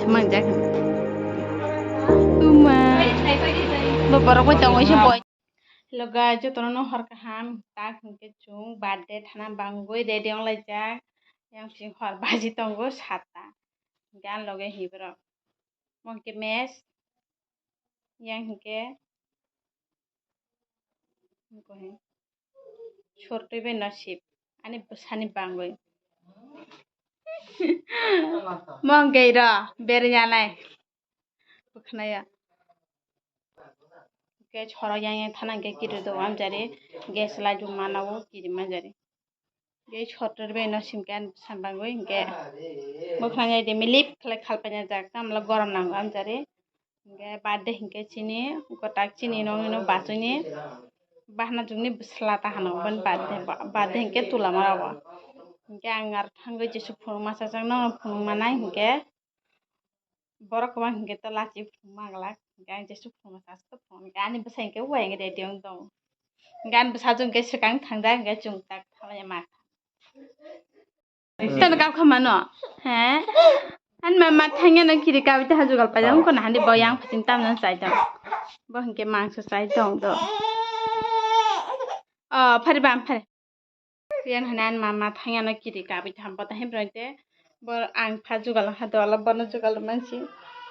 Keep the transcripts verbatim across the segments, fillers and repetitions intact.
Manjak. Uma. Bo borok bai tongo se boy. Hello guys, jotono no hor kaham. Tak hwnkhe chwng birthday thana bangwi ready wng laijak. Yang sing hor baji tongo sata. Gan loge hibrok. Monkey mess. Yang hwnkhe sortwi bai nasib ani bwsani bangwi. Mongkei ro beryanai bwkhnaya. Hwnkhe sorok yang yang thana hwnkhe kiri do amjari gas light bo mana o kiri manjari. Hwnkhe sotor bai no simkhe ani bwsani bagwi hwnkhe bwkhwnai de milip khlai khalpai na jak tamla gorom nango amjari. Hwnkhe birthday hwnkhe chini gotak chini nokni no bachwini bahna jukni bwsla ta hano boni birthday birthday hwnkhe tula mano bo. Hwnkhe ang aro thangwi jesu phunukma chajak nono phunukma nai hwnkhe. Borok kwbang hwnkhe to lachi phunuk manglak, hwnkhe ang jesu phunuk sasu to phunuk, hwnkhe ani bwsai hwnkhe uaing ready wng tong, hwnkhe ani bwsajwk hwnkhe swkang thangjak, hwnkhe chwng tak thalai ma. Tano kap kha mano, he? Ani ma ma thangya no kiri kawi ta hajugal pajak, wngkha na handi bo yang phasing tamna chai tong, bo hwnkhe mangso chai tong do. O phari bam phari. Yang hwnwi ani mama thangya no kiri kabwi thambo ta himroi te bo ang pha jugal ha dolo bono jugal mansi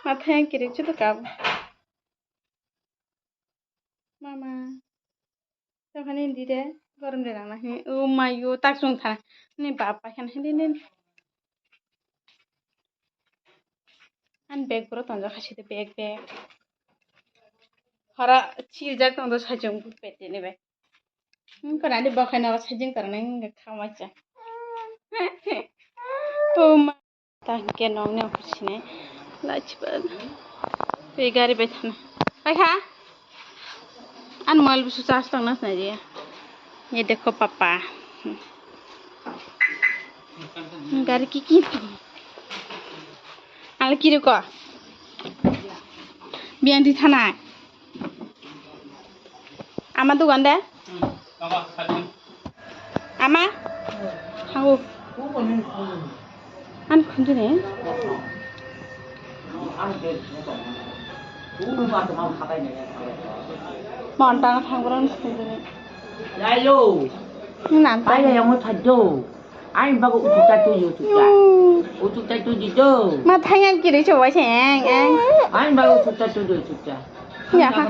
ma thangya kiri chutu kab mama. Tokani di de gorom de nang na hini o mayo tak sung thana ni bap pa khan hini ni. Ani bag boro tonjak hai side bag bag. Hora chiljak tong do sajung pete ni bai. Wngkha nani bokhai no sajung tor nai wngkha kha waisa. O ma. Ta hwnkhe nong ni okhor sinai. Lachiba. Tei gari bai thana. Pai kha? Ani mobile busu charge tongna sinai je. Ye dekho papa. Gari ki ki? Ala kiri ko. Biang di thanai. Ama dugan de? Ama? Hangu. An khunju ne? Montang thangro an khunju ne. Yayo. Nan ta. Pai yang mo thajjo. Ani bagwi uchuta tuju uchuta. Hmm. Uchuta tuju do. Ma thangan kiri chawai se eng eng. Ani bagwi uchuta tuju uchuta. Ya ha.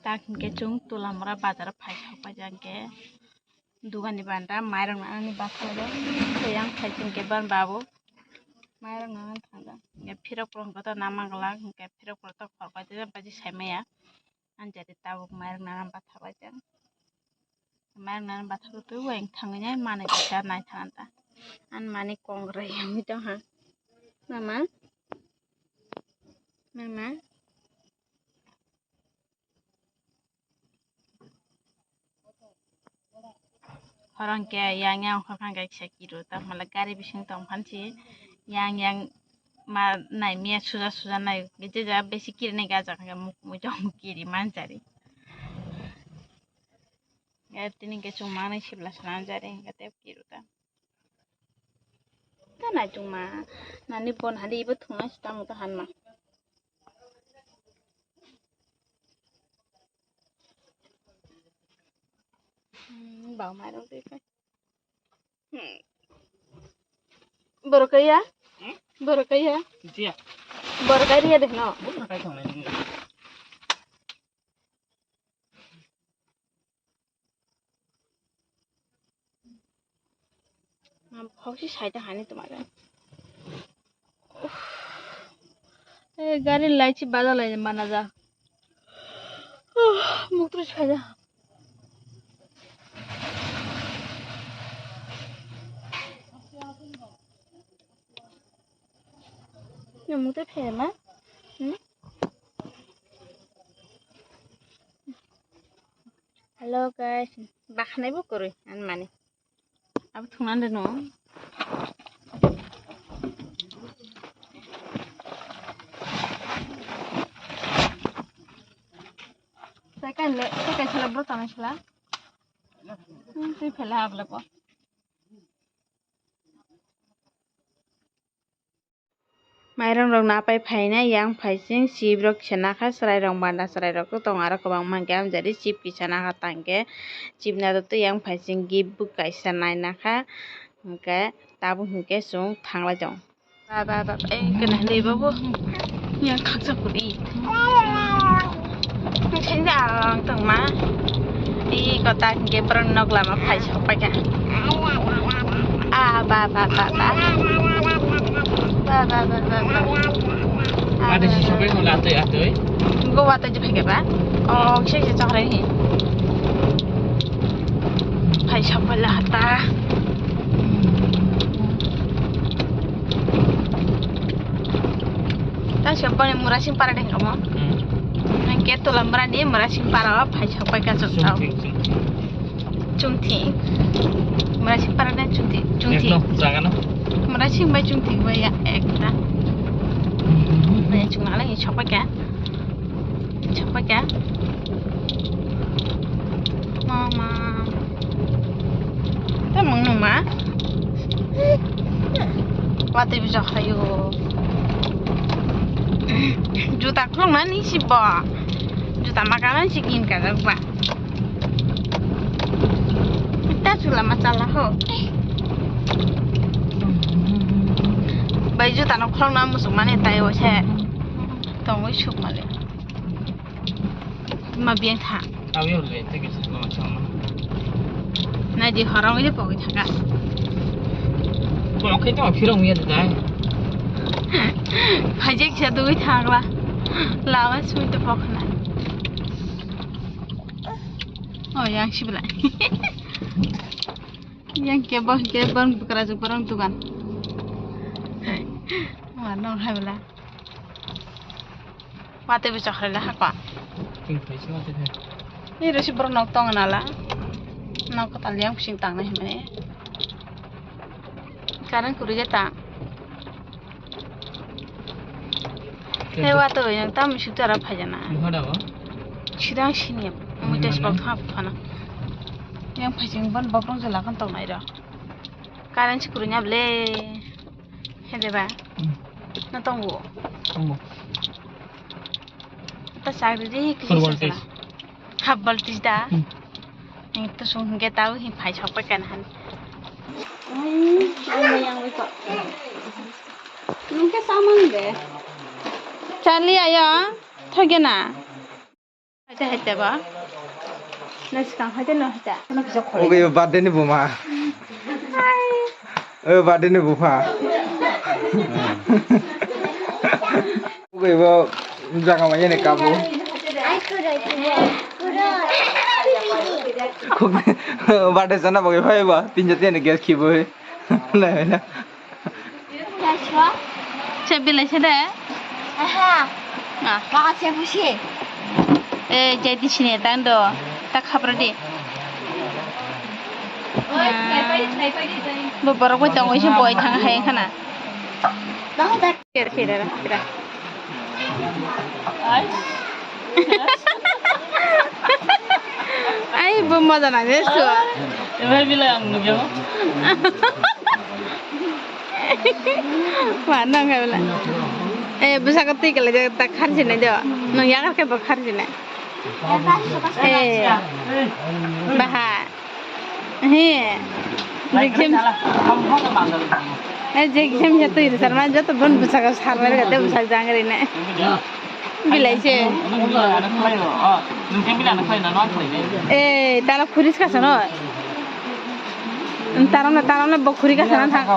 Tak hwnkhe chwng Tulamura bazar o phai thok paijak hwnkhe. Dugani banda mairok nanani bathajak. Yang phai chwng khe ban babu mairok nanani thangjakhe phirok rok to nama glak hwnkhe phirok rok to khorpai tei baji sai maya. Anjari tabuk mairok nanani batha baijak. Mairok nanani batha twi weng thangwi nai manwi kisa nai thana ta. An mani kongrai wngwi tongha. Mama. Mama. Horong khe yang yang khorang kaisa kiro, tamo le gari bising tong phan si yang yang ma nai miya suja suja nai je ja besi kiri nai gajak hwnkhe muk mui jong kiri manjari. Tini hwnkhe chwng manwi sibla swnam jari hwnkhe tei kiro ta. Ta naichukma nani bon hadi ibo thwngna si tamo ta hanma. Hmm, bau mairok de kai. Hmm. Borok kaya? Hmm? Borok kaya? Dia. Borok kaya de no. Borok kaya thongnai nini. Hausi saida hani tomare. Uff. Eh, gari lai si baja lai mana ja. Uff, muktrui saida. Ni muktrui phe ma? Hmm? Hello guys, bakhanai bo kwrwi ani mani. Abo thwngna de no. Kan le, kan sala bro tana sala. Hmm, twi phela habla ko. Mairum rok napai phaina yang phaising chip rok kisa nakha, chwrai rok banda chwrai rok tongo aro kwbangma hwnkhe amjadi chip kisa nakha tangkhe chip naitokto yang phaising gift bo kaisa nai nakha hwnkhe tabuk hwnkhe chwng thanglai tongo. Ba, ba, ba, ba, eh, kena hinwi bobo. Yang khaksa kuri. Thengda ang tongma. I kota hingke borok nok lama phai sok paikha. Ah, ba, ba, ba, ba. Ba, ba, ba, ba, ba. Ah, ate ba, si ba, sopai ba. Mo la atoi, atoi. Go atoi je phaikha ba? Oh, kisa kisa chokrai hi. Phai sok paila hata. Ta se boni Murasing para deng omo. Hmm. Nang ke tola mura ni Murasing para o phai sok pai ka chok tau. Chungthing, chungthing. Chungthing. Murasing para deng chungthing, chungthing. Ekno, jaga no? Murasing bai chungthing bai ya ekta. Hmm. Bai chungna lai sok pai ka. Sok pai ka. Mama. Tamo numa. Watwi bijak hayo. Juta khulukna ni si bo. Juta makana si kin kajak ba. Ta chula ma chala ho. Bai juta no khulukna musuk mani tai o se. Tongwi suk mali. Ma biyang tha. Tawi hor le, tei kisa lama chama. Nai di horong ile pogwi thaka. Pok khe tamo phirong ya dai. Phajek sa dui thakla. Lama sui to pok na. Oh, yang sibla. Yang ke bo ke bon bukra ju borong dugan. Ma nong hai bla. Watwi bo chokrai le hakwa. Twi phai se watwi phai. Ni rosi borok nok tong nala. Nok kwtal yang bising tang nai hwnmani. Current kwrwi je ta. Tei watwi yang tam bising tora phai jana. Buha da bo? Sidang sini. Mui tei sibok thap thana. Yang phai sing bon bokrong je lakan tong nai ro. Current si kwrwi nya ble. Hede ba? Hmm. No tongo? Tongo. Ta chak di di, kisi full voltage. Half voltage da? Hmm. Ni to sung hingke tau hi phai sok pai kan han. Ai, ang yang wi ko. Nung ke samang de. Charlie ayo, thoge na. Haite haite ba. Na sikang haite no haite. Oke, birthday ni buma. Hai. O birthday ni bupha. Oke, bo jaga ma yene kabu. Khuk birthday sana bagwi phai ba. Tin jati ni gas khibo. Na na. Se bilai se de? Aha. Ah. Baka se busi. Eh, jadi sini tang do. Tak khabra di. Bo borok bai tong oi se boi thang hai khana. Bang tak. Kira kira kira. Ai, bo moja nang de su. Ebai bilai ang nugyo. Ma nang hai bilai. Eh, bisa ko tui kala jaga tak kharjinai do. Nung yagar ke bo kharjinai. Eh, baha. He. Jekjem. Eh, jekjem ya twi sar ma joto bon bwsaka sar ma rega de bwsak jang rine. Bilai se. Eh, tala khuris ka sano. Taramna, taramna bo khuri ka sana thang.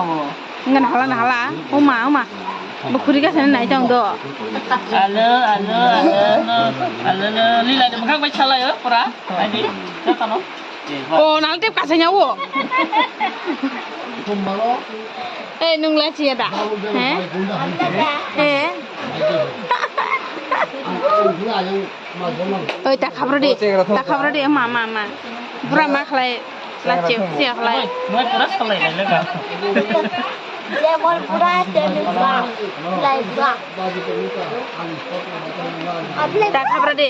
Ngan hala na hala. Oma, oma. Bo khuri ka sana nai tong do. Alo, alo, alo, alo, alo, alo. Lila de mukha bai chala yo, pura. Adi, joto no. Oh, nal tip kasanya wo. Eh, nung la chia da. He? Eh. Oi, ta khabra di. Ta khabra di, ma, ma, ma. Bura ma khlai, la chia, chia khlai. Noi pura salai lai le ka. Level pura tenu ba. Lai ba. Ta khabra di.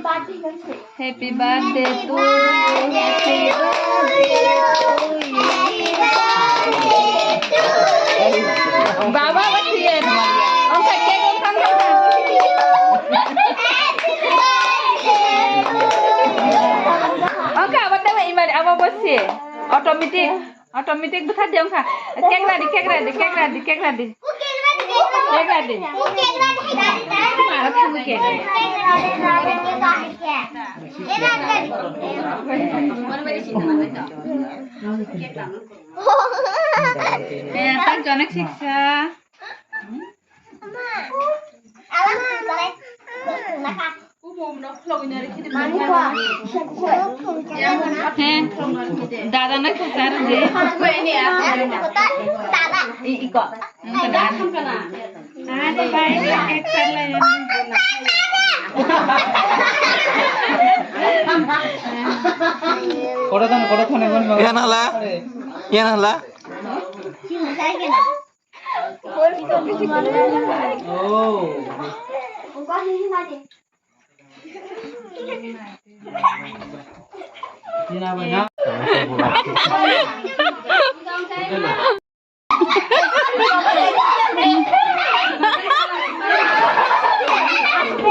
Happy birthday to you, happy birthday to you. Baba, what's here? Okay, cake, okay, okay, okay. Okay, what the way, Imari, abo bosi. Automatic. Automatic bwkha de wngkha. Cake ready, cake ready, cake ready, cake ready. Cake ready. Mara thangwi cake. Eh, tak jonek siksa. He, dada na khasar de. Iko. Kodo tan, kodo tan, egon. Yan hala? Yan hala?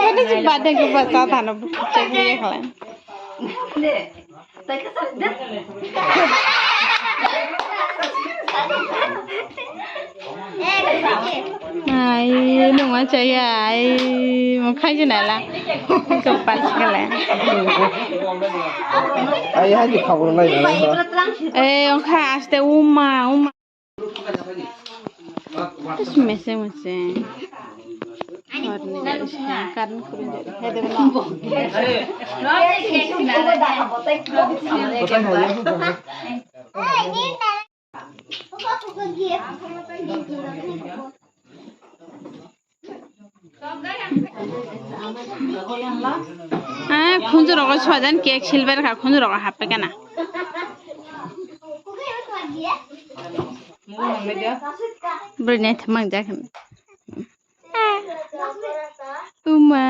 Ini si pada gue pas tanah cek dia kalian. Ai, nungma chaya, ai, mukhang je nala. Kepal sekali. Ai, hai di khabur lai. Eh, ongkha aste uma, uma. Terus meseng, meseng. Karena kurang jadi. Ah, khunju rogo soijan cake silver kha, khunju rogo happe kana. Bwrwi naithok mang jak. Uma.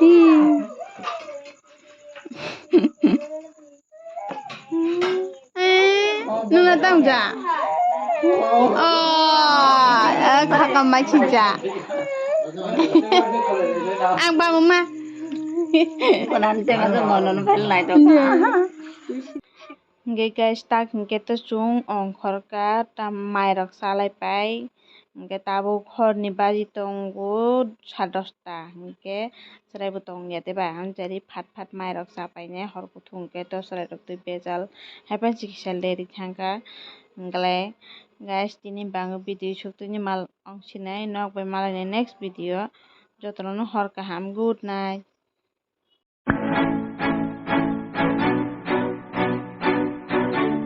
Hi. Eh, nuna tang ja. Oh, eh, khakam mai si ja. Ang ba mama. Konan te ma mono no bel nai to. Hingke guys, tak hingke to chwng ongkhorka, tam mairok chalai pai, hingke tabuk horni baji tongo sa dosta, hingke chwraibo tongya de ba, ang jari phat phat mairok chapainai hor kuthung hingke to chwrairok twi bejal, haiphano chikisa leri thangkha, hingkhe guys, tini bangwi video suk tini mal ongsinai, nok bai malainai next video, jotono hor kaham, good night.